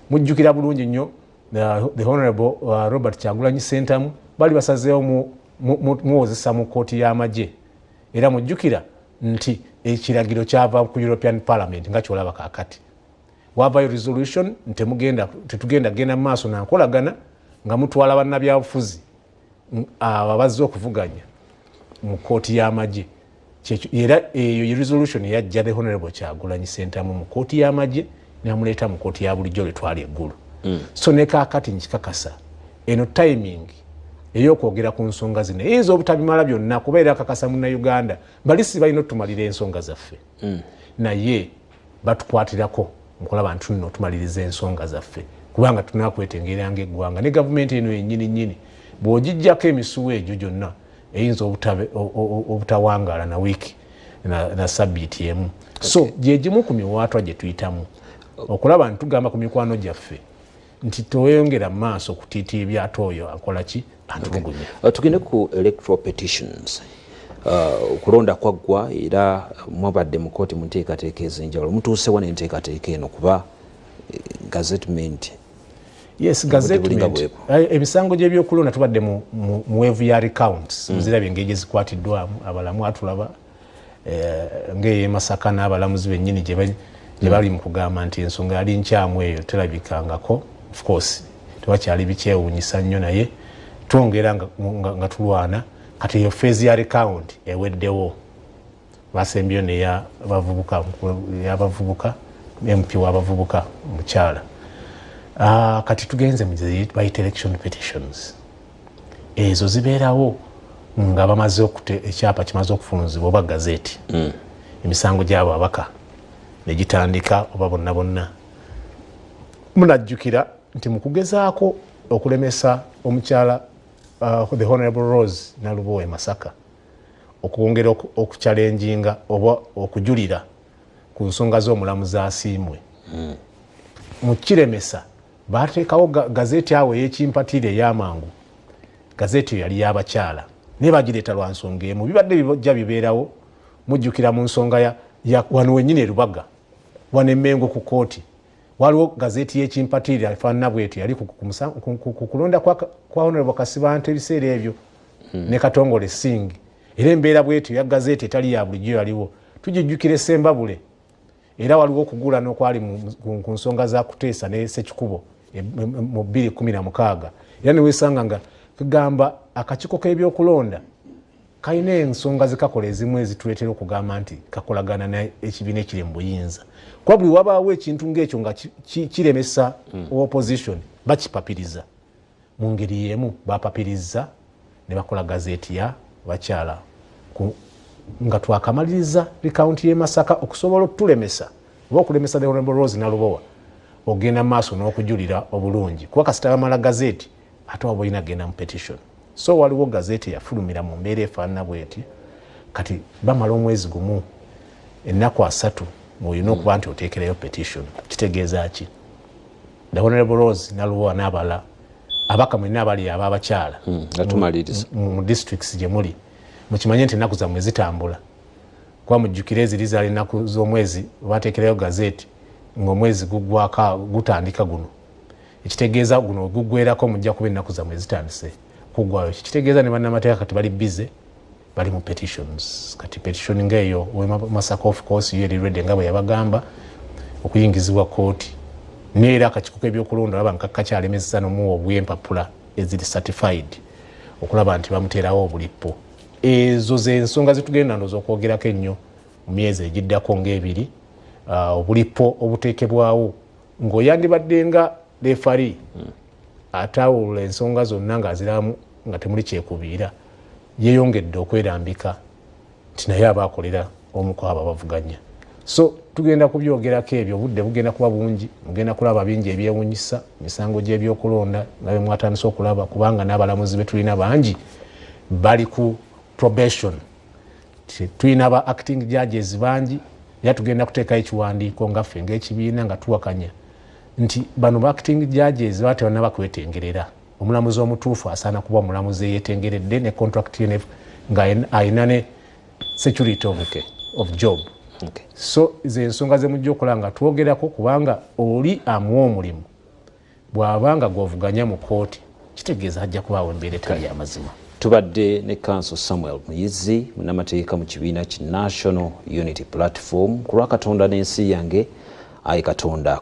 Mujjukira bulungi nnyo the Honorable Robert Kyagulanyi Sentamu bali basazeewo muwozesa mu kooti y'amagye. Era mujjukira nti ekiragiro kyava ku European Parliament, nga kyolaba kakati wavayo resolution nti tetugenda genda mu maaso nankolagana nga mutwala bannabyabufuzi abo abazze okuvuganya mu kooti y'amagye. Era eyo ye resolution yajja the Honorable Kyagulanyi Sentamu mu kooti y'amagye, namuleeta mu kooti ya bulijjo lwetwali eggulu. So ne kaakati nkikakasa, eno timing ey'okwogera ku nsonga zino eyinza obutabimala byonna, kuba era akakasa Munnauganda balisi balina otumalira ensonga zaffe. Naye batukwatirako nkulaba nti nno tumaliriza ensonga zaffe, kubanga tunakwetengerera nga eggwanga. Ne gavumenti eno yennyini nnyini bw'ogijjako emisuwa egyo gyonna, eyinza obutawangaala na wiiki na sabbiiti emu. So gyegimu ku miwaatwa gye tuyitamu okulaba nti tugamba ku mikwano gyaffe nti teweyongera mu maaso kutiitiibya ate oyo akola ki, atulugunya. Tugende ku electoral petitions. Okulonda kwaggwa, era mwabadde mu kooti mu nteekateeka ez'enjawulo. Mutuusewa n'enteekateeka eno, kuba gazettement? Yes, gazettement. Emisango gy'ebyokulonda tubadde mu wave ya recounts. Muzirabye engeri gye zikwatiddwamu. Abalamu atulaba ng'eye Masaka n'abalamuzi bennyini gye bali mu kugamba nti ensonga yali nkyamu, eyo terabikangako. Of course tewakyali bikyewuunyisa nnyo, naye twongera nga tulwana. Kati eyo phase ya recount eweddewo, basembyeyo neyabavubuka, MP w'abavubuka mukyala. Kati tugenze mu bayita election petitions. Ezo zibeerawo nga bamaze ekyapa kimaze okufulumizibwa oba gazette. Emisango gyabo abaka negitandika oba bonna bonna. Munajjukira nti mukugezaako okulemesa omukyala the Honorable Rose Nalubowa e Masaka okwongera okuchallenginga oba okujulira ku nsonga z'omulamuzi Asiimwe. Mukiremesa bateekawo gazeti awo ey'ekimpatiire ey'amangu. Gazeti eyo yali y'abakyala, naye bagireeta lwa nsonga emu. Bibadde bijja bibeerawo. Mujjukira mu nsonga ya wano wennyini erubaga, wano Emmengo ku kooti, waliwo gazeti y'ekimpatiire efaanana bwetyo, yali ku kulonda kwa Honorable Kasibante ebiseera ebyo. Ne Katongole Sing, era embeera bwetyo ya gazeti etali ya bulijjo yaliwo. Tugijjukira Esembabule, era waliwo okugula n'okwali ku nsonga za Kuteesa ne Sekikubo mu 216, era newesanga nga kugamba akakiiko k'ebyokulonda kalina ensonga zekakola ezimu ezituleetera okugamba nti kakolagana ekibiina ekiri mu buyinza, kuba buli wabaawo ekintu ngaekyo nga kiremesa opposition, bakipapiriza. Mu ngeri yemu bapapiriza ne bakola gazeti ya bakyala nga twakamaliriza recount y'e Masaka, okusobola okutulemesa oba okulemesa the Honorable Rose Nalubowa ogenda maaso n'okujulira obulungi, kuba kasita bamala gazeti ate waba olina genda mu petition. So waliwo gazeti eyafulumira mu mbeera efaanana bweti. Kati bamala omwezi gumu, ennaku 30, ng'olina okuba nti oteekerayo petition. Kitegeeza ki? The Honorable Rose Nalubowa n'abalala abaka mwenna abali ab'abakyala mu districts gye muli, mukimanye nti ennaku zammwe zitambula, kuba mujjukire eziri zaali ennaku z'omwezi bateekerayo gazeti ng'omwezi gugwaka gutandika guno. Ekitegeeza guno gugwerako mujja kuba ennaku zammwe zitandise kuggwayo. Kitegeeza ne bannamateeka kati bali busy, bali mu petitions. Kati petition ngaeyo Masaka, of course yo eri ready nga bwe yabagamba okuyingizibwa kooti. Neera akakiiko k'ebyokulonda olaba nga kakyalemeseza nomuwa obwempapula eziri certified okulaba nti bamuteerawo obulipo. Ezo zensonga zitugenda ndooza okwogerako ennyo mu myezi egiddako ngaebiri. Obulipo obuteekebwawo ng'oyandibadde nga referee atawulula ensonga zonna ng'aziramu nga temuli kyekubiira, yeyongedde okwerambika nti naye aba akolera omu ku abo abavuganya. So tugenda kubyogerako ebyo, obudde bugenda kuba bungi, mugenda kulaba bingi ebyewunyisa misango gy'ebyokulonda nga bwe mwatandise okulaba, kubanga n'abalamuzi betulina bangi bali ku probation. Tulina ba acting judges bangi, era tugenda kuteekayo ekiwandiiko nga ffe ngaekibiina nga tuwakanya nti bano ba acting judges baba tebanaba kwetengerera. Omulamuzi omutuufu asaana kuba omulamuzi eyetengeredde ne contract ye nga ayina ne security of job. So ze ensonga zemujja okola nga twogerako, kubanga oli amuwa omulimu. Bw'abanga gwovuganya mu kooti, kitegeeza hajja kubaawo embeera etali yamazima. Tubadde ne Counsel Samuel Muyizi, munnamateeka mu kibiina ki National Unity Platform. Ku lwa Katonda n'ensi yange, ayi Katonda.